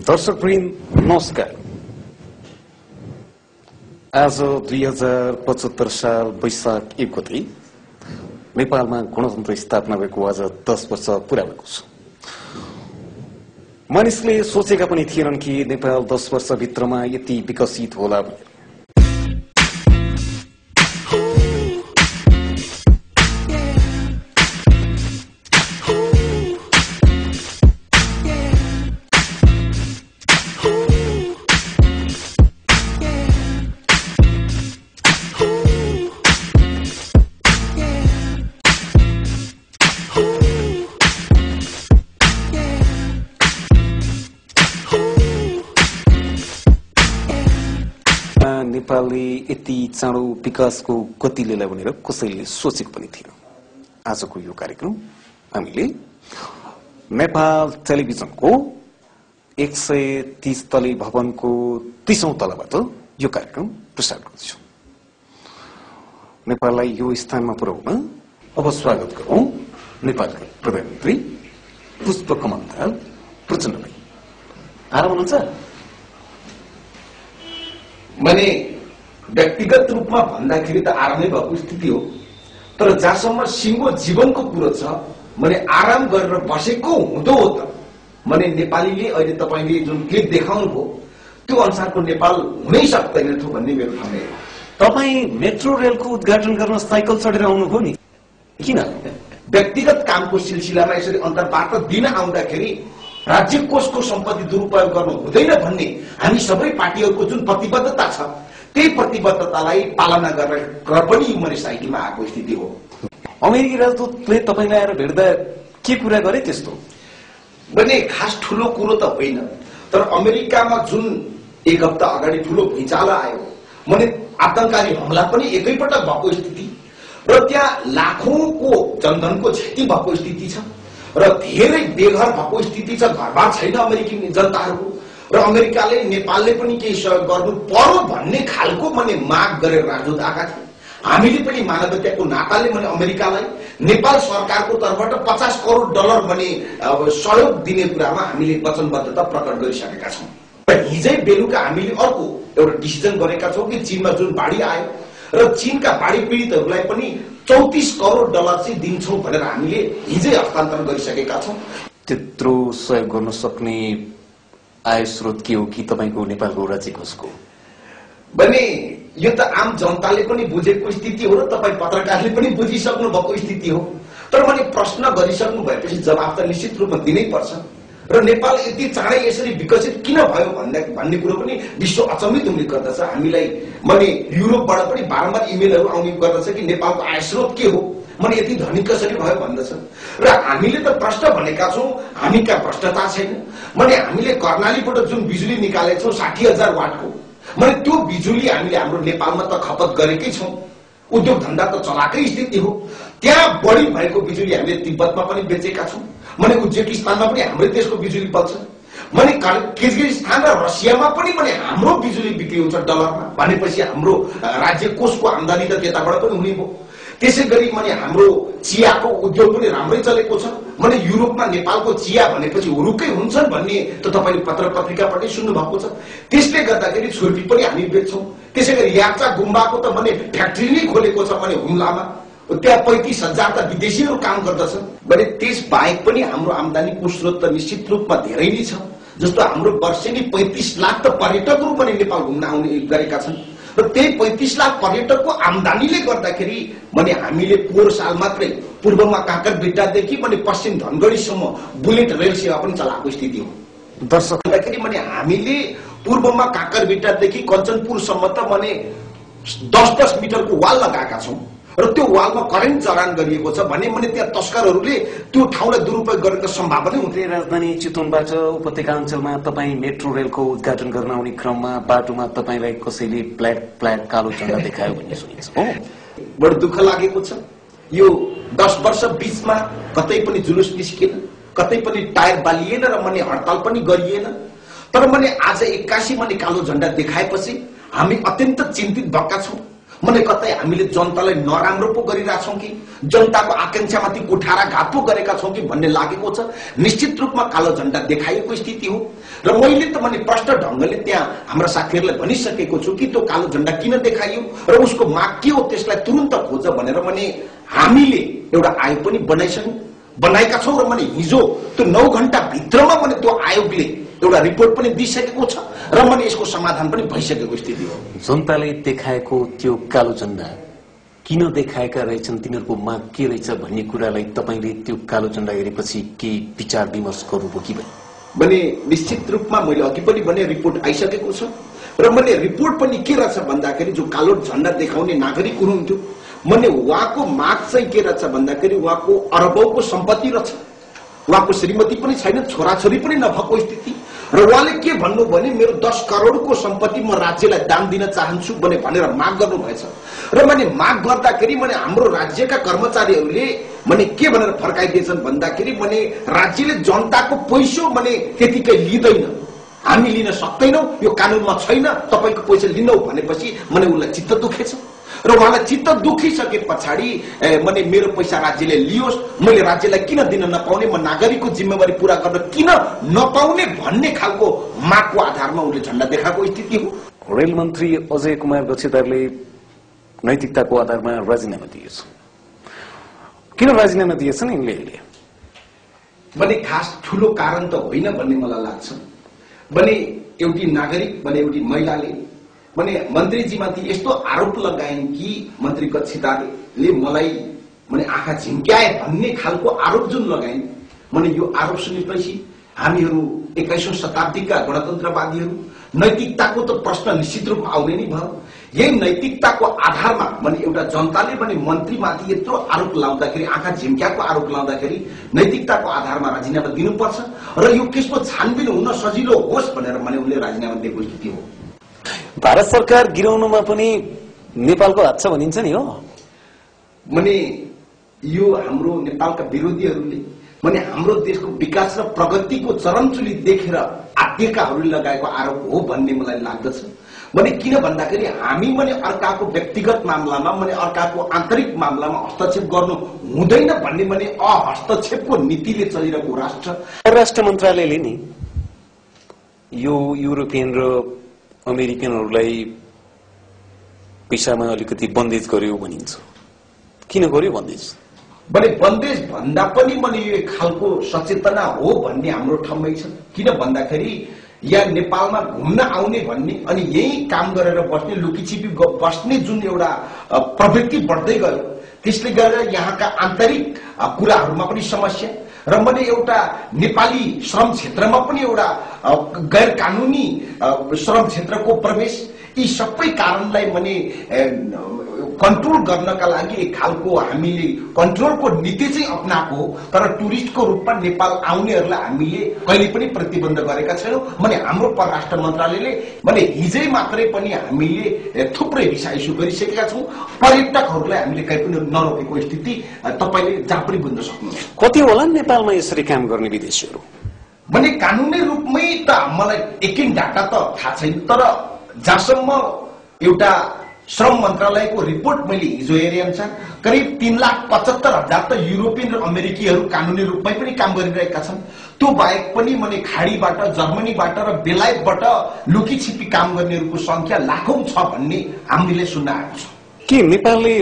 दर्शकवृन्द नमस्कार। आज 2075 साल वैशाख 1 गते नेपालमा गणतन्त्र स्थापना भएको आज 10 वर्ष पूरा भएको छ। मानिसले सोचेका पनि थिएनन् कि नेपाल 10 वर्षभित्रमा यति विकसित होला भनेर। नेपालले यति चाँडो विकासको गति लिएला भनेर कसैले सोचेको पनि थिएन। आजको यो कार्यक्रम हामीले नेपाल टेलिभिजनको 130 तले भवनको 30औं तलाबाट यो कार्यक्रम प्रसारण गर्छौं। नेपाललाई यो स्थानमा पुर्याउन अब स्वागत गरौं नेपालका प्रधानमन्त्री पुष्पकमल दाहाल प्रचण्डलाई। आराम हुनुहुन्छ? मैंने व्यक्तिगत रूपमा भन्दाखेरि त आरामै भएको स्थिति हो, तर जहाँसम्म सिंगो जीवनको कुरो छ मैले आराम गरेर बसेको हुँदो हो त मैले नेपालीले अहिले तपाईले जुन क्लिप देखाउनु भयो त्यो अनुसारको नेपाल हुनै सक्दैन थियो भन्ने मेरो ठाउँ हो। तपाई मेट्रो रेलको उद्घाटन गर्न साइकल चढेर आउनुभयो नि, किन? व्यक्तिगत कामको सिलसिलामा यसरी अन्तर्वार्ता दिन आउँदाखेरि राज्य कोषको सम्पत्ति दुरुपयोग गर्नु हुँदैन भन्ने हामी सबै पार्टीहरूको जुन प्रतिबद्धता छ त्यही प्रतिबद्धतालाई पालना गरेर पनि मैले साइकलमा आएको स्थिति हो। अमेरिकी राजदूतले तपाईलाई आएर भेट्दा के कुरा गरे त्यस्तो? भने खास ठूलो कुरो त होइन, तर अमेरिकामा जुन एक हप्ता अगाडि ठूलो भुइँचालो आयो, मैले आतंककारी हमला पनि एकैपटक भएको स्थिति र त्यहाँ लाखौंको जनधनको क्षति भएको स्थिति छ र धेरै बेघर भएको स्थिति छ। घरबार छैन अमेरिकी जनताहरूको र अमेरिकाले नेपालले पनि केही सहयोग गर्नु पर्यो भन्ने खालको मैले माग गरेर राजदूत आएका थिए। हामीले पनि मानवताको नाताले मैले अमेरिकालाई नेपाल सरकारको तर्फबाट $50 करोड भने सहयोग दिने कुरामा हामीले वचनबद्धता प्रकट गरिसकेका छौं। हिजै बेलुका हामीले अर्को एउटा डिसिजन गरेका छौं कि चीनमा जुन बाढी आयो र चीनका बाढी पीडितहरूलाई पनि $34 करोड चाहिँ दिन्छौं भनेर हामीले हिजै हस्तान्तरण गरिसकेका छौं। त्यत्रो सहयोग गर्न सक्ने आय स्रोत के हो कि तपाईको नेपालको राज्य कोषको? भने यो त आम जनताले पनि बुझेको स्थिति हो र तपाई पत्रकारले पनि बुझिसक्नु भएको स्थिति हो, तर मैले प्रश्न गरिसक्नु भएपछि जवाफ त निश्चित रूपमा दिनै पर्छ। र नेपाल यति चाँडै यसरी विकसित किन भयो भन्ने कुरो पनि विश्व अचम्मित हुने गर्दछ। हामीलाई मैले युरोपबाट पनि बारम्बार इमेलहरू आउने गर्दछ कि नेपालको आय स्रोत के हो, मैले यति धनी कसरी भयो भन्दछ। र हामीले त प्रश्न भनेका छौं, हामी कहाँ भ्रष्टाचार छैन। मैले हामीले कर्णालीबाट जुन बिजुली निकालेका छौं 60,000 वाटको, मैले त्यो बिजुली हामीले हाम्रो नेपालमा त खपत गरेकै छौं, उद्योग धन्दा त चलाकै स्थिति हो। त्यहाँ बढी भएको बिजुली हामीले तिब्बतमा पनि बेचेका छौं, मैले उज्बेकिस्तानमा पनि हाम्रो देशको बिजुली बल्छ, मैले किर्गिजस्तान र रसियामा पनि हाम्रो बिजुली बिक्री हुन्छ डलरमा भनेपछि हाम्रो राज्य कोषको आम्दानी त त्यताबाट पनि हुने भयो। त्यसैगरी हाम्रो चियाको उद्योग पनि राम्रै चलेको छ। मैले युरोपमा नेपालको चिया भनेपछि हुरुकै हुन्छन् भन्ने त तपाईले पत्र पत्रिकाबाटै सुन्नु भएको छ। त्यसले गर्दाखेरि छुर्पी पनि हामी बेच्छौं। त्यसैगरी याक्चा गुम्बाको त फ्याक्ट्री नै खोलेको छ हुम्लामा, त्यहाँ 35,000 त विदेशीहरू काम गर्दछन्। भने त्यस बाहेक पनि हाम्रो आम्दानीको स्रोत त निश्चित रूपमा धेरै नै छ। जस्तो हाम्रो वर्षेनी 35 लाख त पर्यटकहरू पनि नेपाल घुम्न आउने गरेका छन् र त्यही 35 लाख पर्यटकको आम्दानीले गर्दाखेरि हामीले पोहोर साल मात्रै पूर्वमा काकरभिट्टादेखि पश्चिम धनगढीसम्म बुलेट रेल सेवा पनि चलाएको स्थिति हो। दर्शकदाखेरि हामीले पूर्वमा काकरभिट्टादेखि कञ्चनपुरसम्म त 10-10 मिटरको वाल लगाएका छौं र त्यो वालमा करेन्ट जडान गरिएको छ भने त्यहाँ तस्करहरूले त्यो ठाउँलाई दुरुपयोग गरेको सम्भावना हुन्छ। राजधानी चितवनबाट उपत्यका अञ्चलमा तपाई मेट्रो रेलको उद्घाटन गर्न आउने क्रममा बाटोमा तपाईलाई कसैले फ्ल्याट कालो झण्डा देखायो भन्ने सुनिन्छ हो। बडो दुःख लागेको छ। यो 10 वर्ष बीचमा कतै पनि जुलुस निस्किएन, कतै पनि टायर बालिएन र हडताल पनि गरिएन। तर आज 81 कालो झण्डा देखाएपछि हामी अत्यन्त चिन्तित भएका छौं मैले कतै हामीले जनतालाई नराम्रो पो गरिरहेका छौं कि जनताको आकांक्षामाथि कुठाराघात पो गरेका छौं कि भन्ने लागेको छ। निश्चित रूपमा कालो झण्डा देखाइएको स्थिति हो र मैले त मैले प्रष्ट ढंगले त्यहाँ हाम्रा साथीहरूलाई भनिसकेको छु कि त्यो कालो झण्डा किन देखाइयो र उसको माग के हो त्यसलाई तुरुन्त खोज भनेर मैले हामीले एउटा आयोग पनि बनाएका छौं र मैले हिजो त्यो 9 घण्टा भित्रमा मैले त्यो आयोगले एउटा रिपोर्ट पनि दिइसकेको छ र मैले यसको समाधान पनि भइसकेको स्थिति हो। जनताले देखाएको त्यो कालो झण्डा किन देखाएका रहेछन्, तिनीहरूको माग के रहेछ भन्ने कुरालाई तपाईले त्यो कालो झण्डा हेरेपछि के विचार विमर्श गर्नुभयो कि भने निश्चित रूपमा मैले अघि पनि भने रिपोर्ट आइसकेको छ र मैले रिपोर्ट पनि के रहेछ भन्दाखेरि जो कालो झण्डा देखाउने नागरिक हुनुहुन्थ्यो मैले उहाँको माग चाहिँ के रहेछ भन्दाखेरि उहाँको अरबौंको सम्पत्ति रहेछ, उहाँको श्रीमती पनि छैन, छोराछोरी पनि नभएको स्थिति र उहाँले के भन्नु भने मेरो 10 करोडको सम्पत्ति म राज्यलाई दान दिन चाहन्छु भनेर माग गर्नु भएछ र मैले माग गर्दाखेरि मैले हाम्रो राज्यका कर्मचारीहरूले मैले के भनेर फर्काइदिएछन् भन्दाखेरि मैले राज्यले जनताको पैसो मैले त्यतिकै लिँदैन, हामी लिन सक्दैनौं, यो कानूनमा छैन, तपाईको पैसा लिनौ भनेपछि मैले उलाई चित्त दुखेछ र उहाँलाई चित्त दुखिसके पछाडि मैले मेरो पैसा राज्यले लियोस्, मैले राज्यलाई किन दिन नपाउने, म नागरिकको जिम्मेवारी पूरा गर्न किन नपाउने भन्ने खालको मागको आधारमा उनले झण्डा देखाएको स्थिति हो। रेल मन्त्री अजय कुमार गच्छेदारले नैतिकताको आधारमा राजीनामा दिएछ। किन राजीनामा दिएछन् यिनले? भने खास ठूलो कारण त होइन भन्ने मलाई लाग्छ। भने एउटी नागरिक भने एउटी महिलाले भने मन्त्रीजीमाथि यस्तो आरोप लगाइन् कि मन्त्री गच्छेदारले मलाई भने आँखा झिम्क्याए भन्ने खालको आरोप जुन लगाइन्, भने यो आरोप सुनेपछि हामीहरू 21औं शताब्दीका गणतन्त्रवादीहरू नैतिकताको त प्रश्न निश्चित रूपमा आउने नै भयो। यही नैतिकताको आधारमा भने एउटा जनताले भने मन्त्रीमाथि यत्रो आरोप लाउँदाखेरि, आँखा झिम्क्याको आरोप लाउँदाखेरि नैतिकताको आधारमा राजीनामा दिनुपर्छ र यो केसको छानबिन हुन सजिलो होस् भनेर मैले उनले राजीनामा दिएको स्थिति हो। भारत सरकार गिराउनुमा पनि नेपालको हात छ भनिन्छ नि हो। भने यो हाम्रो नेपालका विरोधीहरूले भने हाम्रो देशको विकास र प्रगतिको चरमचुली देखेर आत्तिकाहरूले लगाएको आरोप हो भन्ने मलाई लाग्दछ। भने किन भन्दाखेरि हामी भने अर्काको व्यक्तिगत मामलामा भने अर्काको आन्तरिक मामलामा हस्तक्षेप गर्नु हुँदैन भन्ने भने अहस्तक्षेपको नीतिले चलिरहेको राष्ट्र परराष्ट्र मन्त्रालयले नि यो युरोपियन र अमेरिकनहरूलाई पैसामा अलिकति बन्देज गर्यो भनिन्छ। किन गर्यो बन्देज? भने बन्देज भन्दा पनि मैले यो खालको सचेतना हो भन्ने हाम्रो ठाउँमै छ। किन भन्दाखेरि या नेपालमा घुम्न आउने भन्ने अनि यही काम गरेर बस्ने, लुकीछिपी बस्ने जुन एउटा प्रवृत्ति बढ्दै गयो, त्यसले गर्दा यहाँका आन्तरिक कुराहरूमा पनि समस्या र मैले एउटा नेपाली श्रम क्षेत्रमा पनि एउटा गैर कानूनी श्रम क्षेत्रको प्रवेश, यी सबै कारणलाई मैले कन्ट्रोल गर्नका लागि एक खालको हामीले कन्ट्रोलको नीति चाहिँ अपनाएको हो। तर टुरिस्टको रूपमा नेपाल आउनेहरूलाई हामीले कहिले पनि प्रतिबन्ध गरेका छैनौं। भने हाम्रो परराष्ट्र मन्त्रालयले भने हिजै मात्रै पनि हामीले थुप्रै भिसा इस्यु गरिसकेका छौं। पर्यटकहरूलाई हामीले कहीँ पनि नरोकेको स्थिति तपाईले जहाँ पनि बुझ्न सक्नुहुन्छ। कति होला नेपालमा यसरी काम गर्ने विदेशीहरू? भने कानूनी रूपमै त मलाई एकिन डाटा त थाहा छैन, तर जहाँसम्म एउटा श्रम मन्त्रालयको रिपोर्ट मैले हिजो हेरे अनुसार करिब 3,75,000 त युरोपियन र अमेरिकीहरू कानूनी रूपमै पनि काम गरिरहेका छन्। त्यो बाहेक पनि मैले खाडीबाट, जर्मनीबाट र बेलायतबाट लुकी छिपी काम गर्नेहरूको संख्या लाखौं छ भन्ने हामीले सुन्न आएको छ। के नेपालले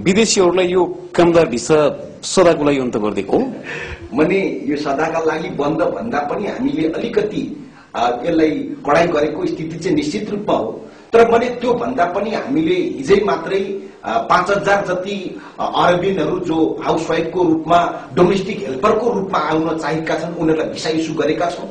विदेशीहरूलाई यो कामदार भिसा सदाको लागि अन्त गरिदिएको? भने यो सदाका लागि बन्द भन्दा पनि हामीले अलिकति यसलाई कडाई गरेको स्थिति चाहिँ निश्चित रूपमा हो। तर मैले त्यो भन्दा पनि हामीले हिजै मात्रै 5,000 जति अरबियनहरू जो हाउसवाइफको रूपमा, डोमेस्टिक हेल्परको रूपमा आउन चाहेका छन्, उनीहरूलाई भिसा इस्यु गरेका छौं।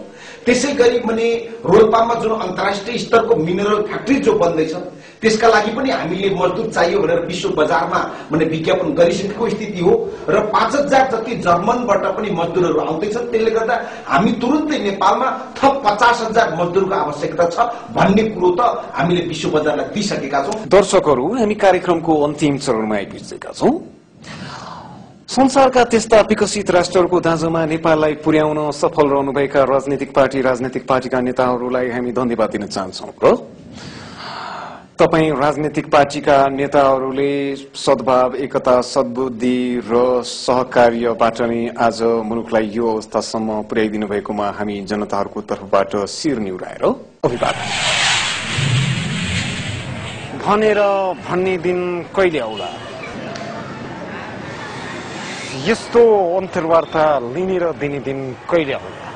त्यसै गरी भने रोल्पामा जुन अन्तर्राष्ट्रिय स्तरको मिनरल फ्याक्ट्री जो बन्दैछ, त्यसका लागि पनि हामीले मजदुर चाहियो भनेर विश्व बजारमा भने विज्ञापन गरिसकेको स्थिति हो र 5,000 जति जर्मनबाट पनि मजदुरहरू आउँदैछन्। त्यसले गर्दा हामी तुरुन्तै नेपालमा थप 50,000 मजदुरको आवश्यकता छ भन्ने कुरो त हामीले विश्व बजारलाई दिइसकेका छौं। दर्शकहरू, हामी कार्यक्रमको अन्तिम चरणमा आइपुगेका छौं। संसारका त्यस्ता विकसित राष्ट्रहरूको दाँजोमा नेपाललाई पुर्याउन सफल रहनुभएका राजनीतिक पार्टीका नेताहरूलाई हामी धन्यवाद दिन चाहन्छौं र तपाईं राजनीतिक पार्टीका नेताहरूले सद्भाव एकता सद्बुद्धि र सहकार्यबाट नै आज मुलुकलाई यो अवस्थासम्म पुर्याइदिनु भएकोमा हामी जनताहरूको तर्फबाट शिर निहुराएर अभिवादन भनेर भन्ने दिन कहिले आउला यस्तो अन्तर्वार्ता लिने र दिने दिन कहिले आउला